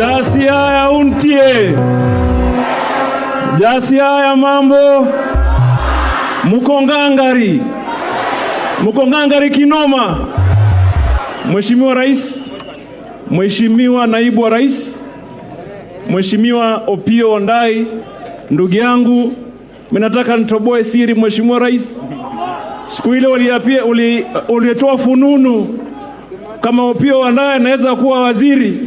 Ja Siaya untie. Ja Siaya mambo. Muko ngangari. Muko ngangari kinoma. Mheshimiwa Rais, Mheshimiwa Naibu wa Rais, Mheshimiwa Opiyo Wandayi, ndugu yangu, mimi nataka nitoboe siri. Mheshimiwa Rais, siku ile ulitoa fununu kama Opiyo Wandayi anaweza kuwa waziri,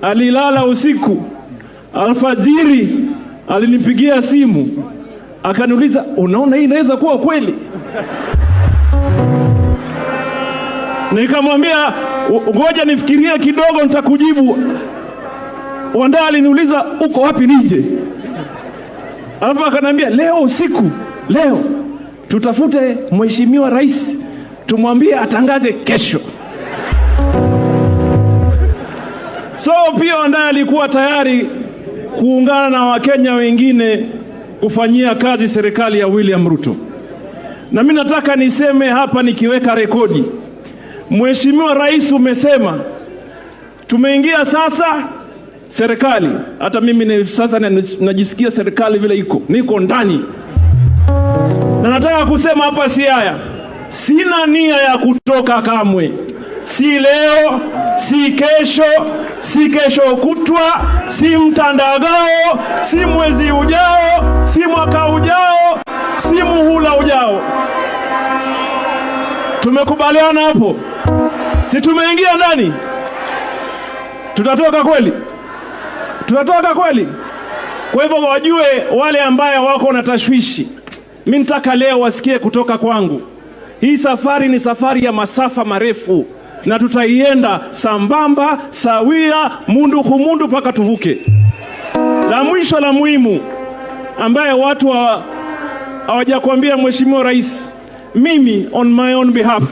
alilala usiku, alfajiri alinipigia simu akaniuliza, "Unaona hii inaweza kuwa kweli?" Nikamwambia, "Ngoja nifikirie kidogo, nitakujibu." Wandayi aliniuliza, "Uko wapi nije?" Alafu akaniambia, "Leo usiku, leo tutafute Mheshimiwa Rais tumwambie atangaze kesho." So pia Wandayi alikuwa tayari kuungana na Wakenya wengine kufanyia kazi serikali ya William Ruto. Na mimi nataka niseme hapa nikiweka rekodi, Mheshimiwa Rais, umesema tumeingia sasa serikali. Hata mimi sasa najisikia serikali vile iko, niko ndani. Na nataka kusema hapa Siaya, sina nia ya kutoka kamwe. Si leo, si kesho, si kesho kutwa, si mtandagao, si mwezi ujao, si mwaka ujao, si muhula ujao. Tumekubaliana hapo? Si tumeingia ndani? Tutatoka kweli? Tutatoka kweli? Kwa hivyo wajue wale ambaye wako na tashwishi, mimi nataka leo wasikie kutoka kwangu. Hii safari ni safari ya masafa marefu na tutaienda sambamba, sawia, mundu humundu mpaka tuvuke. La mwisho la muhimu ambaye watu hawajakwambia Mheshimiwa Rais, mimi on my own behalf,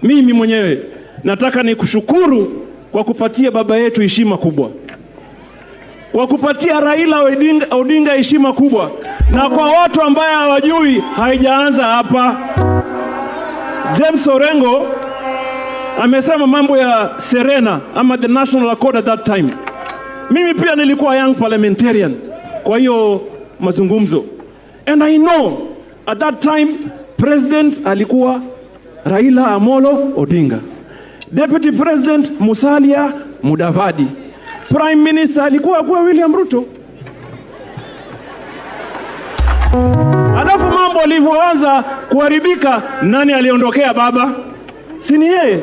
mimi mwenyewe nataka nikushukuru kwa kupatia baba yetu heshima kubwa, kwa kupatia Raila Odinga heshima kubwa. Na kwa watu ambaye hawajui, haijaanza hapa. James Orengo amesema mambo ya Serena ama the National Accord at that time. Mimi pia nilikuwa young parliamentarian kwa hiyo mazungumzo, and I know at that time president alikuwa Raila Amolo Odinga, deputy president Musalia Mudavadi, prime minister alikuwa kwa William Ruto. Alafu mambo alivyoanza kuharibika, nani aliondokea baba? Si ni yeye?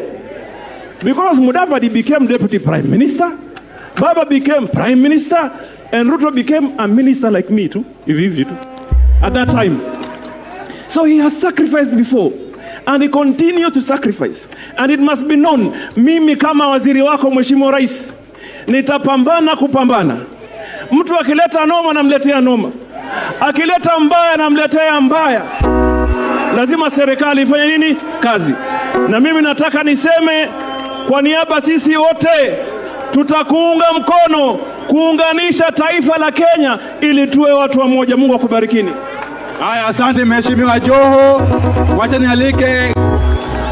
Because Mudavadi became deputy prime minister, Baba became prime minister, and Ruto became a minister like me too, hivi hivi tu, at that time. So he has sacrificed before and he continues to sacrifice. And it must be known, mimi kama waziri wako Mheshimiwa Rais, nitapambana kupambana. Mtu akileta noma namletea noma, akileta mbaya namletea mbaya. Lazima serikali ifanye nini? Kazi. Na mimi nataka niseme kwa niaba sisi wote tutakuunga mkono kuunganisha taifa la Kenya ili tuwe watu wa moja. Mungu akubarikini. Haya, asante Mheshimiwa Joho. Wacha nialike